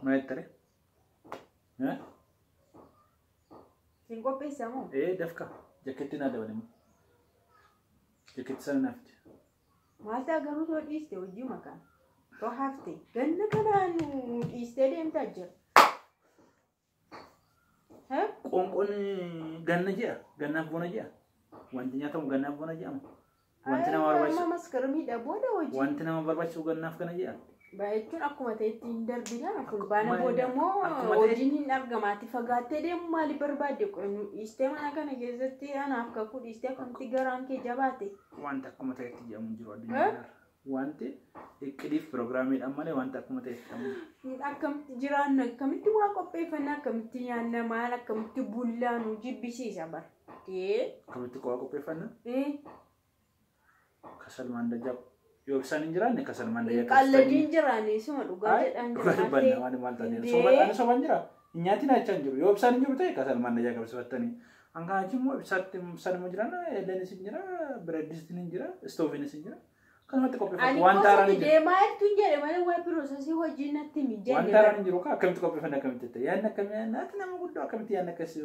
Maal ture? Siin qopheessaa moo? Dafka. Jakkeetti naa dabale moo? Jakkeetti sana naaf fide. Maal ta'a garuu too dhiiste hojii makaa? Too hafte. Ganna kanaan dhiistee deemtaa jira. Qoonqoon ganna ji'a. Gannaaf bona ji'a. Wanti nyaatamu gannaaf bona ji'ama. Wanti nama barbaachisu. Maskaramiidha booda hojii. Wanti nama barbaachisu gannaaf kana ji'a. Baay'achuun akkuma ta'etti hin darbina. Fulbaana booda immoo hojiin hin argamaati. Fagaattee deemu maaliif barbaadde? Dhiistee mana kana keessatti anaaf kakuu dhiistee akkamitti garaan kee jabaate? Wanti akkuma ta'etti jedhamu hin jiru addunyaa kanarra. Wanti iqqidiif piroogiraamiidhaan malee wanti akkuma ta'etti jedhamu. Akkamitti jiraanna? Akkamitti waa qopheeffanna? Akkamitti nyaanna? Maal akkamitti bullaa nu jibbisiisa bara? Akkamitti waa qopheeffanna? Kasalmaan dajjaa yoo ibsaan hin jiraanne kasalmaan dajjaa. Qalladiin jiraanne isuma dhugaa jedhaan jira. Maal maal taatee? Ani sobaan jira. Nyaatiin achaa hin jiru. Yoo ibsaan hin jiru ta'e kasalmaan dajjaa qabsiifattanii. Hangaa achi immoo ibsaatti ibsaan immoo jiraan elleenis hin jira, bireedistiin hin jira, istooviinis hin jira. Kanumatti qopheeffatu. Wanta haaraan hin jiru. Deemaa jirtu hin jedhe malee waa piroosesii hojii natti hin jenne. Wanta haaraan hin jiru akkamitti qopheeffanne akkamitti ta'e yaadni akkamii yaadni nama guddoo akkamitti yaadni akkasii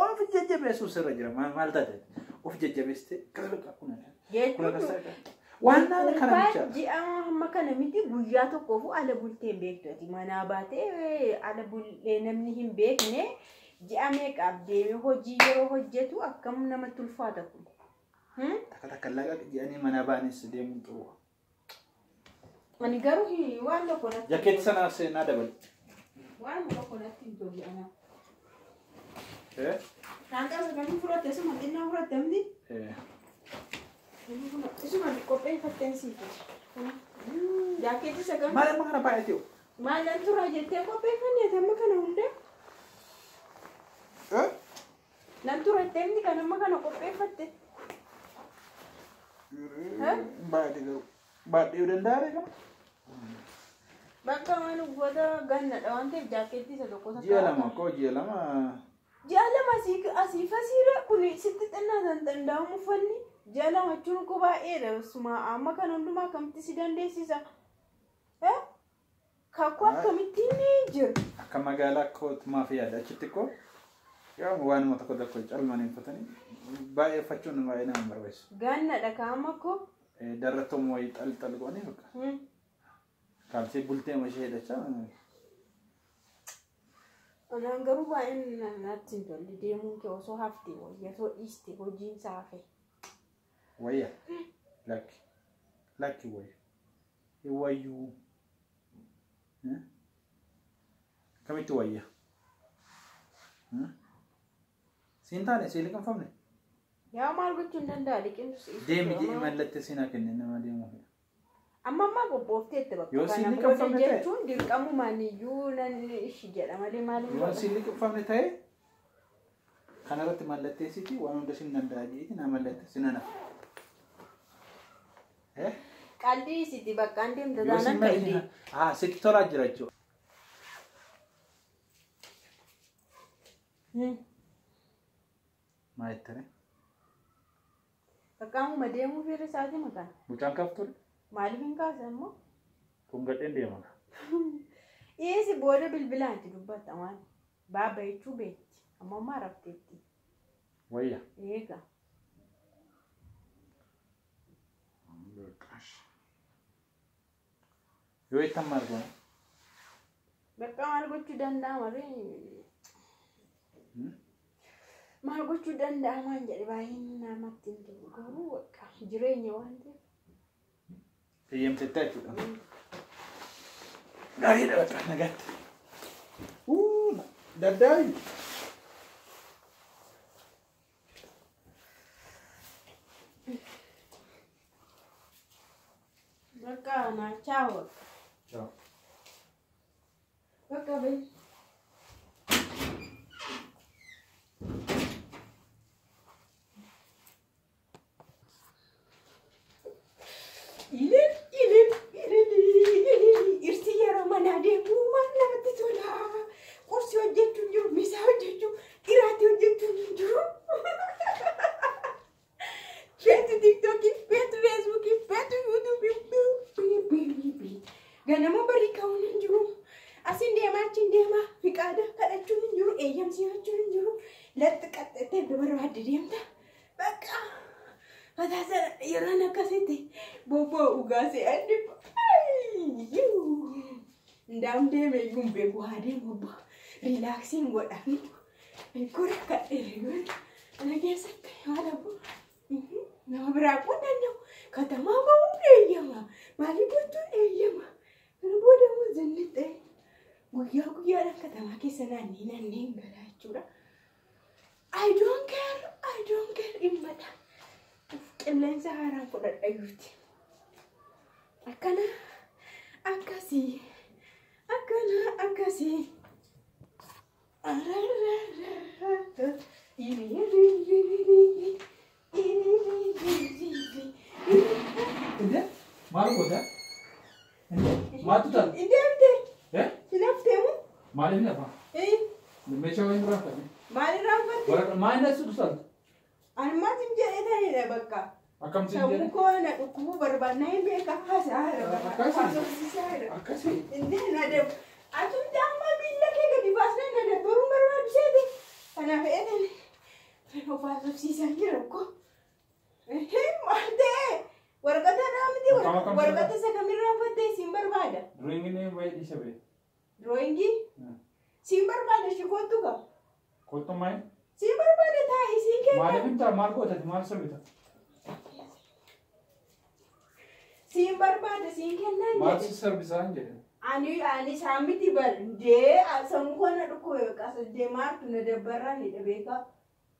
of jajjabeessuun sirra jira maal taate of jajjabeessitee kun akkas Waan naana kana bicha. Ji'a hamma kana miti guyyaa tokkoofu ala bultee hin beektu ati manaa baatee ala bultee namni hin beekne ji'a meeqaaf deemee hojii yeroo hojjetu akkam namatti ulfaata kun. Takka takka laga jedhanii mana baanis deemuun xuru. Ani garuu waan tokko natti. Jakkeetti sana seenaa dabali. Waan tokko natti hin tolu ana. Shaanxaa sagalii fudhatte isuma xinnaa fudhatte miti. Isuma qopheeffatteen siif. Jakkeetti sagal. Maal amma kana baay'ate? Maal nan tura jettee qopheeffanne amma kana hunda? Nan tura jettee miti kan amma kana qopheeffatte. Baay'ate garuu. Baadhee danda'a beekama. Bakka waan uffata gannadha waan ta'eef jaakkeettii isa tokko. Ji'a lama koo ji'a lama. Ji'a lama asiif asiirra kun sitti xinnaa danda'amu uffanni ji'a lama jechuun koo baay'eedha. Suma amma kana hundumaa akkamitti si dandeessisa? Kakuu akkamittiin jira? Akka magaalaa kootumaaf yaada achitti koo yaa waanuma tokko tokko calmanii uffatanii baay'ee uffachuun baay'ee nama barbaachisu. Gannadha kaama koo. Darrattoon wayii xal goonee bakka. Kaalsii bultee ishee hidhachaa. Anaan garuu baay'een natti hin tolle deemuun kee osoo hafte wayya osoo dhiiste hojiin isaa hafe. Wayya lakki lakki wayya hin wayyuu akkamitti wayya siin taane siin liqimfamne. Yaa maal gochuu hin danda'a liqimsu. Deemi jedhee mallattee siinaa kenne nama deemuuf. Amma ammaa qophoofteetti bakka Yoo siin kana liqimfamne booda ta'e. jechuun dirqamumaan iyyuu nan ishi jedha malee maaliif Yoo siin liqimfamne ta'e kanarratti mallatteessiti waan hunda siin danda'a jedheeti na mallatteessi na nafa. Qalbii isitti bakka an deemte Yoo siin taanaan ka'e. haa sitti tolaa jira jechuudha. Maal jettani? Bakka ammuma deemuu fira isaatii maqaan. Mucaan kaaf ture? Maaliif hin kaasan immoo? Dhungadheen deema. Dhiyeessi booda bilbilaan itti dubbatta waan. Baaba jechuu beekti. Amma ammaa rafteetti. Wayya. Eega. Yoo ittan maal goona? Bakka maal gochuu danda'ama ree? Maal gochuu danda'amaan jedhe baay'een namatti hin tolu. Garuu bakka jireenya waan ta'eef. Eeyyamteetta jechuudha. Gaariidha bakka nagaatti. Daddaayi. Bakka naachaa bakka. Ciao. Bakka bayi. Ilil ilil ilil ilil irsi yeroo manaa deemu maal namatti tola. Qursii hojjechuun jiru, misaa hojjechuun, qiraatii hojjechuun hin jiru. Feetu tiktokii, feetu feesbuukii, feetu yuutuubii. Ganama barii ka'uun hin jiru. Asiin deemaa achiin deemaa fiqaada kadhachuun hin jiru eeyyamsiifachuun hin jiru latti qaxxattee iddoo barbaadde deemta. Bakka mataa sana yeroon akkasitti bobboo dhugaa se'an dhibba. Ndaam deeme iyyuu hin beeku haa deemu obbo. Riilaaksiin godha. Gura kadheere ana keessatti haala nama biraa kun danda'u. Katamaa bahuun eeyyama. Maalii gochuun eeyyama. Kana booda immoo zannixxee guyyaa guyyaadhaan katamaa keessa naannee naannee hin galaa jechuudha. I don't care, I don't care dhimmadha. Qilleensa haaraan fudhadha iyyuuti. Akkana akkasii akkana akkasii. Inde maal goota? Inde maaltu ta'a? Deemte Eh? hin hafteemu? Maaliif hin hafa? Meeshaa wayii irraa hafame. Maal irraa haffatte? Waraqaa maal inni as dhusaltu? Anumaas hin jedhee ta'edha bakka. Akkam siin Sammuu jedhe? koo na dhukkubuu barbaadna hin beeka haasaa jira bakka. Akkasii. Haasofsiisaa jira. Akkasii. Inni na dab. Atumti amma miila kee gadi baasnee na dabbaruu barbaadu seete. Kanaaf eetan of haasofsiisaa jira ko. Maal ta'e? Waraqata naa miti Akkam akkam waraqata isa kamirraa uffattee siin barbaada. Drawing wayii dhiisa bee. Drawingii siin barbaada shikootu gaa. Kottu maal? Siin barbaada taa'ii siin kenna. Maaliif hin ta'a? Maal gootati? Maal sirbita? Siin barbaada siin kennaan Maal jedhe. si sirbisaa hin jedhe? Ani isaan miti bar dee sammuu koo na dhukkube qasa deemaartu na dabbarraa ni beeka.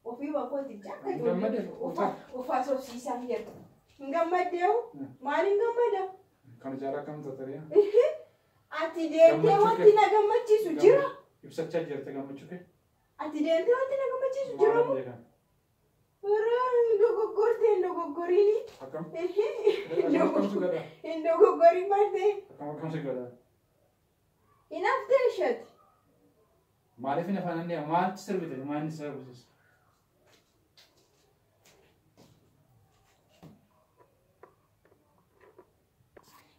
Ofii bakkooti cakka Hin gammadee? of haasofsiisaa jira. Hin gammaddeewu? Maal hin gammada? Kana caalaa akkam taatariyaa? Ati deemtee Gammachuu wanti kee. na gammachiisu jira. Ibsachaa jirta gammachuu kee? Ati deemtee wanti na gammachiisu jira Maal moo? beekan? Warra hin dogoggortee hin dogoggoriini. Akkam? Akkam akkam si godha? Hin dogoggoriin maal ta'e? Akkam akkam si godha? Hin haftee ishati. Maaliif hin afaan inni maaltu sirbite? Maal inni sirbisiisa?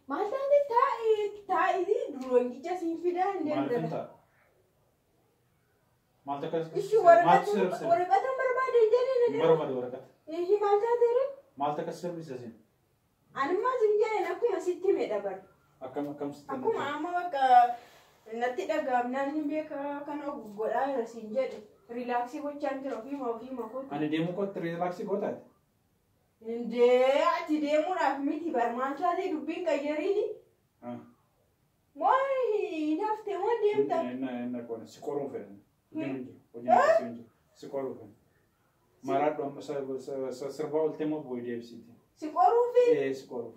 Maal taate taa'ii taa'ii drawingicha siin fidaa hin Maaliif hin deemtara. ta'a? Maaltu akkas Ishi maaltu sirbisa? waraqata barbaade jedhee na Hin barbaadu waraqata. Ishi maal taate ree? Maaltu akkas sirbisa siin? Anummaa siin jedheen akkuma sitti himedha bar. Akkam akkam sitti Akkuma amma bakka natti dhagaamnaan hin beeka kana godhaa jira siin jedhe. Riilaaksii gochaan jira ofiima ofiima kootu. Ani deemuu kootti riilaaksii gootaati. Indee ati deemuudhaaf miti bar maal taate dubbiin qayyariini? Moo hin hafte moo deemta? Inni qoona si qoruu fedhan. Hojiin hin jiru. Hojiin akkasii hin jiru. Si qoruu fedhan. Maraadhu amma sirbaa oltee moo bu'ee deebisiiti? Si qoruufi? Ee si qoruuf.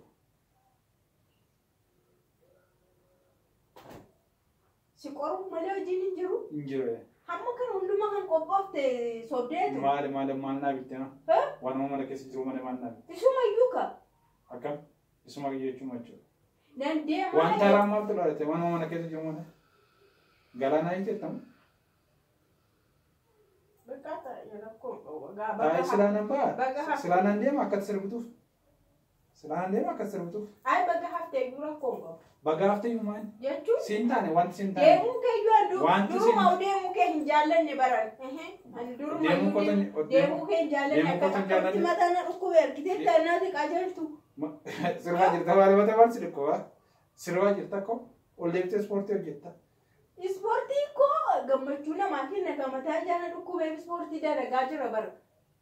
Si qoruuf malee hojiin hin jiru? Hin jiru. Hamma kana hundumaa kan qophoofte sobdeetu. Maali maali maal naa bitte na? Eh? Waanuma mana keessa jiru malee maal naa bitte? Isuma iyyuu ka. Akkam? Isuma jechuun jechuudha. Nan deemaa. Wanta haaraa maaltu dhalate? Waanuma mana keessa jiru malee. Galaanaa hiitettamu? Bakka taa'e rakkoo Taa'ee silaanan ba'a. Baga Silaanan deema akkatti sirbituuf. Silaanan deema akkatti sirbituuf. Ay baga haftee iyyuu rakkoo hin qabu. Baga haftee iyyuu maali? Jechuun Siin taane wanti siin taane. deemuu kee iyyuu ani Wanti duruma siin- deemuu kee hin jaallanne baran. Ani duruma Deemuu iyyuu kootan deemuu kee hin jaallanne deemuu kootan akkatti jaallanne. mataa na dhukkube argitee taanaati qajeeltu. Sirbaa jirta maali mata maal si dhukkuba? Sirbaa jirta ko ol deebitee ispoortii hojjetta. Ispoortii koo gammachuu namaa kenna kan mataa jaana dhukkubeef ispoortii dalagaa jira bara.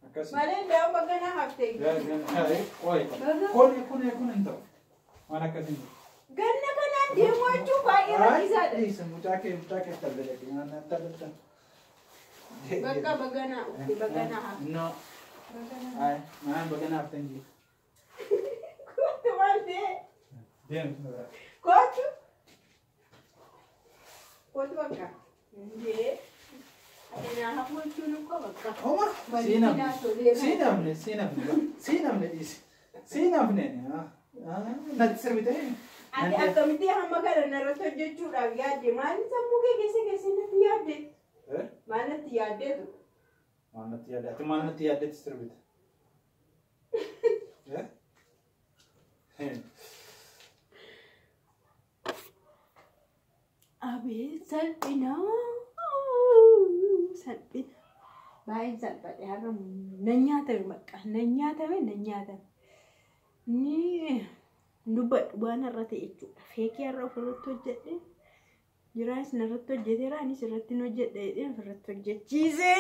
Akkasii. Malee ndaa'u baga na haftee iyyuu. Kun kun kun hin ta'u. Waan akkasii hin ta'u. Ganna kanaan deemuu jechuun baay'ee rakkisaadha. Dhiisa mucaa kee mucaa kee tallalaqe waan tallaltan. Bakka baganaa uffe baganaa hafte. No. Ay, naan baganaa haftan jiru. Kootu maal ta'e? Deem. Kootu. Kootu bakka. Indee. Ati naa hafuu jechuun uffo bakka. Oma siinamne siinamne siinamne siinamne dhiisi siinamne natti sirbite. Ati akkamitti hamma kana narratti hojjechuudhaaf yaadde? Maal sammuu kee keessa keessa natti yaadde? Maal natti yaaddeetu? Maal natti yaadde? Ati maal natti yaaddeetti sirbite? Abeet salphina. Salphina. Baay'een salphadhe har'a nan nyaatame bakka nan nyaatame nan nyaatame. Inni dubbadhu waan har'a ta'e jechuudha. Feekii har'a ofirratti hojjedhe. Jiraanis narratti hojjeteera, anis irratti hin hojjedhe jedhee ofirratti hojjechiise.